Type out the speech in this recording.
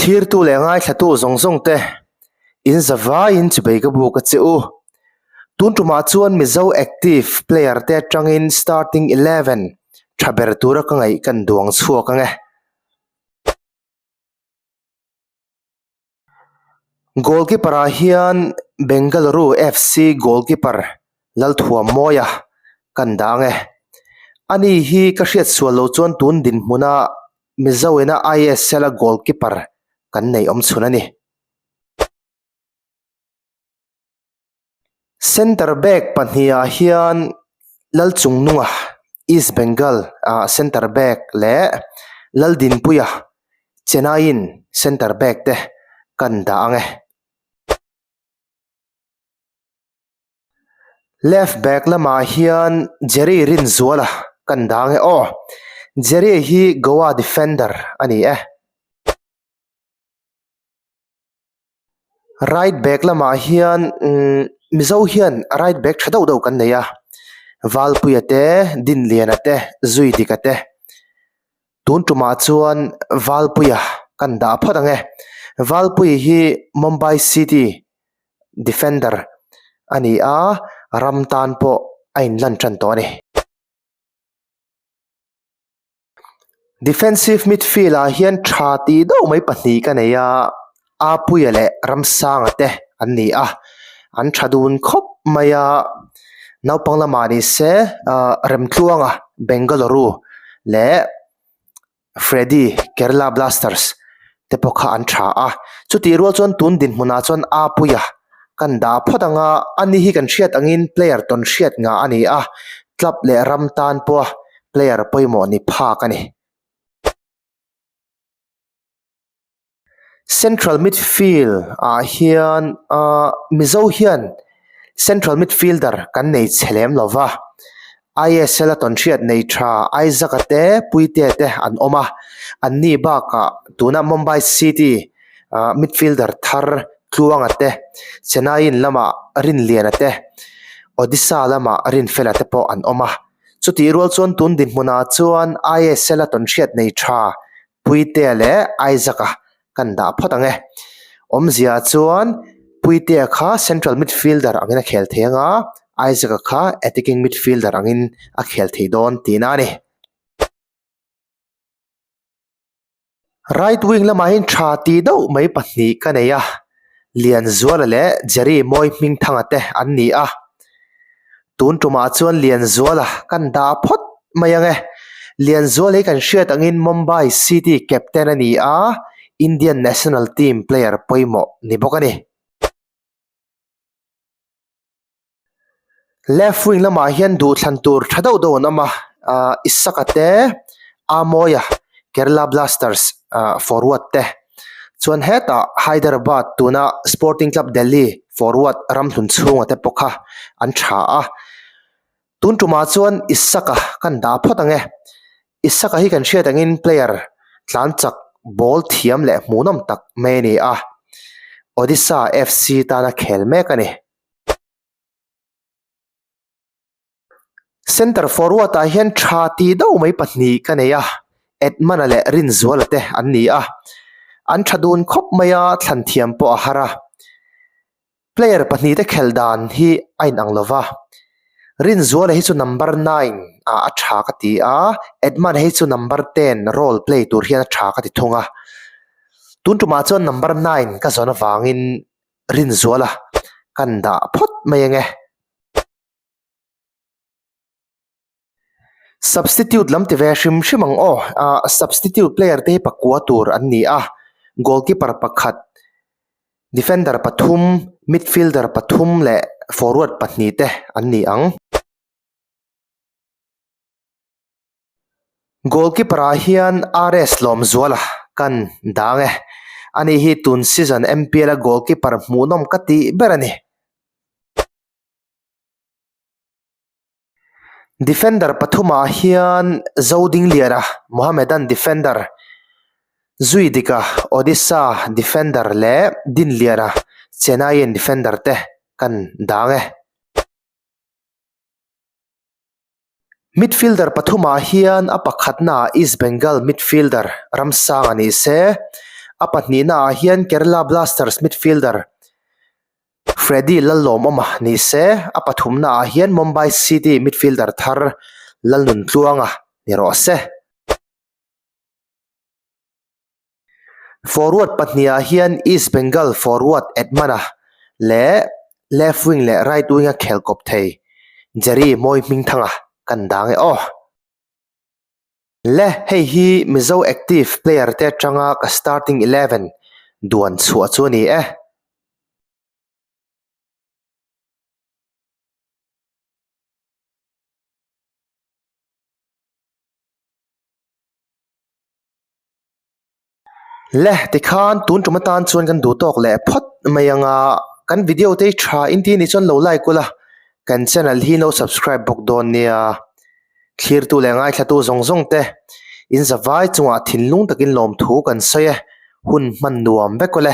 Thlirtu leh ngaithlatu zawng zawng te, in zavaiin chibei ka buk a che u. Tun tumah chuan Mizo active player te atangin starting 11 tha ber tura ka ngaih kan duang chhuak ang e. Goalkeeper ah hian Bengaluru FC goalkeeper Lalthuammawia kan dang e. Ani hi ka hriat sual lo chuan tun dinhmuna Mizo ina ISL a goalkeeper kan nei awm chhun a ni. Centre back pahnihah hian Lalchungnunga, East Bengal ah centre back leh Laldinpuia, Chennaiin centre back te kan dah ang e. Left back lamah hian Jerry Rinzuala kan dah ang e aw. Jerry hi Goa defender a ni e. Right back lamah hian umm mizo hian right back tha deuh deuh kan nei a Valpuia te Dinliana te Zuidika te tun tumah chuan Valpuia kan dah phawt ang e Valpuia hi Mumbai city defender a ni a ram tan pawh a inlan tan tawh a ni. Defensive midfield ah hian tha tih deuh mai pahnih ka nei a Apuia leh Ramsanga te an ni a an tha dun khawp mai a naupang lamah ni se ah Remtluanga Bengaluru leh Freddy Kerala Blasters te pawh kha an tha a chutih rual chuan tun dinhmunah chuan Apuia kan dah phawt ang a ani hi kan hriat angin player tawn hriat ngah a ni a club leh ram tan pawha player pawimawh ni phak a ni. Central midfield ah hian ahh Mizo hian central midfielder kan nei chhe lem lo va ISL a tawnhriat nei tha Isaac a te Puitea te an awm a anni bakah tuna Mumbai City ah midfielder thar Tluanga te Chennaiin lamah Rinliana te Odisha lamah Rinfela te pawh an awm a. Chutih rual chuan tun dinhmunah chuan ISL a tawnhriat nei tha Puitea leh Isaac-a kan dah phawt ang e. Awmzia chuan Puitea kha central midfielder angin a khel thei ang a, Isaac-a kha attacking midfielder angin a khel thei dawn tihna a ni. Right wing lamah hian tha tih deuh mai pahnih ka nei a, Lianzuala leh Jerry Mawi Hmingthanga te an ni a. Tun tumah chuan Lianzuala kan dah phawt mai ang e. Lianzuala hi kan hriat angin Mumbai City captain a ni a, Indian national team player pawimawh ni bawk a ni. Left wing lamah hian duhthlan tur tha deuh deuh an awm a ahh Isaka te Amoia Kerala Blasters ahh forward te chuan hetah Hyderabad tuna Sporting Club Delhi forward ramhlun chhunga te pawh kha an tha a tun tumah chuan Isaka kan dah phawt ang e Isaka hi kan hriat angin player tlan chak ball thiam leh hmuhnawm tak mai a ni a Odisha F_C tana khel mek a ni. Centre forward ah hian tha tih deuh mai pahnih ka nei a Edmund-a leh Rinzuala te an ni a an tha dun khawp mai a thlan thiam pawh a har a player pahnih te khelh dan hi a inang lo va Rinzuala hi chu number nine ah a tha ka ti a Edmund-a hi chu number ten role play tur hian a tha ka ti thung a tun tumah chuan number nine ka zawn avangin. Rinzuala kan dah phawt mai ang e. Substitute lam ti ve hrim hrim ang aw. Ah substitute player te hi pakua tur an ni a, goalkeeper pakhat, defender pathum, midfielder pathum leh forward pahnih te an ni ang. Goalkeeper ah hian RS Lawmzuala kan dang e. Ani hi tun season MPL a goalkeeper hmuhnawm ka tih ber a ni. Defender pathumah hian Zodingliana, Mohammedan defender, Zuidika, Odisha defender leh Dinliana, Chennaiyin defender te kan dang e. Midfielder pathumah hian a pakhatnaah East Bengal midfielder Ramsanga ni se. A pahnihna ah hian Kerala Blasters midfielder Freddy Lallawmawma ni se, a pathumna ah hian Mumbai City midfielder thar Lalnuntluanga ni rawh se. Forward pahnihah hian East Bengal forward Edmund-a leh left wing leh right wing-a khel kawp thei Jerry Mawihmingthanga kan dang e aw. Le hei hi Mizo active player te atanga ka starting 11 duan chhuah chu a ni e. Le tikhan tun tum atan chuan kan duh tawk leh phawt mai ang a, kan video te hi tha in tih anih chuan lo like ula, kan channel hi lo subscribe bawk dawn nia. Thlirtu leh ngaithlatu zawng zawng te in zavai chungah thinlung takin lawmthu kan sawi e, hun hman nuam vek ule.